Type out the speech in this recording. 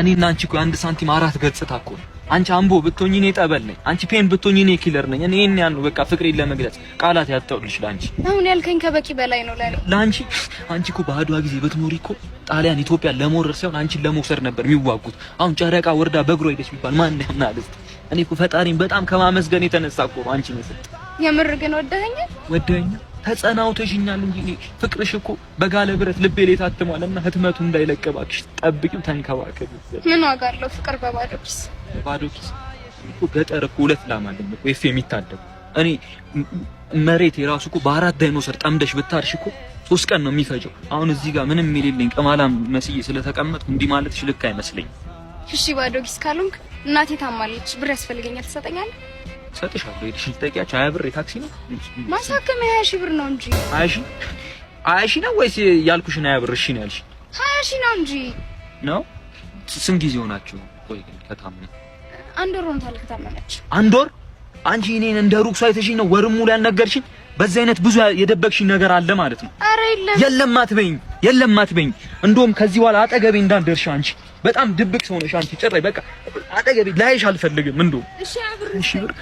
እኔና አንቺ እኮ አንድ ሳንቲም አራት ገጽታ እኮ ነው። አንቺ አምቦ ብትሆኚ እኔ ጠበል ነኝ። አንቺ pain ብትሆኚ እኔ killer ነኝ። እኔ ይሄን ያህል ነው በቃ ፍቅሬን ለመግለጽ ቃላት ያጣሁልሽ ለአንቺ። አሁን ያልከኝ ከበቂ በላይ ነው ለኔ። ለአንቺ አንቺ እኮ በአድዋ ጊዜ ብትኖሪ እኮ ጣሊያን ኢትዮጵያ ለመውረር ሳይሆን አንቺን ለመውሰድ ነበር የሚዋጉት። አሁን ጨረቃ ወርዳ በእግሯ ሄደች ቢባል ማን ያምናል? እስኪ እኔ እኮ ፈጣሪን በጣም ከማመስገን የተነሳ እኮ ነው አንቺን የሰጠኝ። የምር ግን ወደኸኛል? ወደኸኛል፣ ተጸናውተሽኛል እንጂ እኔ ፍቅርሽ እኮ በጋለ ብረት ልቤ ላይ ታትሟል። እና ህትመቱ እንዳይለቅ እባክሽ ጠብቂው፣ ተንከባከቢው። ምን ዋጋ አለው ፍቅር በባዶ ኪስ? ባዶ ኪስ እኮ ገጠር እኮ ሁለት ላም አለኝ እኮ ኤፍ የሚታደጉ። እኔ መሬት የራሱ እኮ በአራት ዳይኖሰር ጠምደሽ ብታርሽ እኮ 3 ቀን ነው የሚፈጀው። አሁን እዚህ ጋር ምንም የሌለኝ ቅማላም መስዬ ስለተቀመጥኩ እንዲህ ማለትሽ ልክ አይመስለኝም። እሺ ባዶ ኪስ ካልሆንክ እናቴ ታማለች፣ ብር ያስፈልገኛል፣ ትሰጠኛለህ? እሰጥሻለሁ። ሄደሽ ልትጠይቂያቸው 20 ብር የታክሲ ነው። ማሳከሚያ 20,000 ብር ነው እንጂ። 20,000፣ 20,000 ነው ወይስ ያልኩሽን 20 ብር እሺ ነው ያልሽ? 20,000 ነው እንጂ። ነው? ስንት ጊዜ ሆናችሁ? ቆይ ግን ከታመመ አንድ ወር ሆኖታል ከታመመች። አንድ ወር? አንቺ እኔን እንደ ሩቅ ሰው አይተሽኝ ነው ወርም ሙሉ ያልነገርሽኝ? በዚህ አይነት ብዙ የደበቅሽኝ ነገር አለ ማለት ነው። ኧረ የለም። የለም አትበይኝ፣ የለም አትበይኝ። እንደውም ከዚህ በኋላ አጠገቤ እንዳትደርሺ። አንቺ በጣም ድብቅ ሰው ነሽ። አንቺ ጭራሽ በቃ አጠገቤ ላይሽ አልፈልግም። እንደውም እሺ ብር እሺ ብር።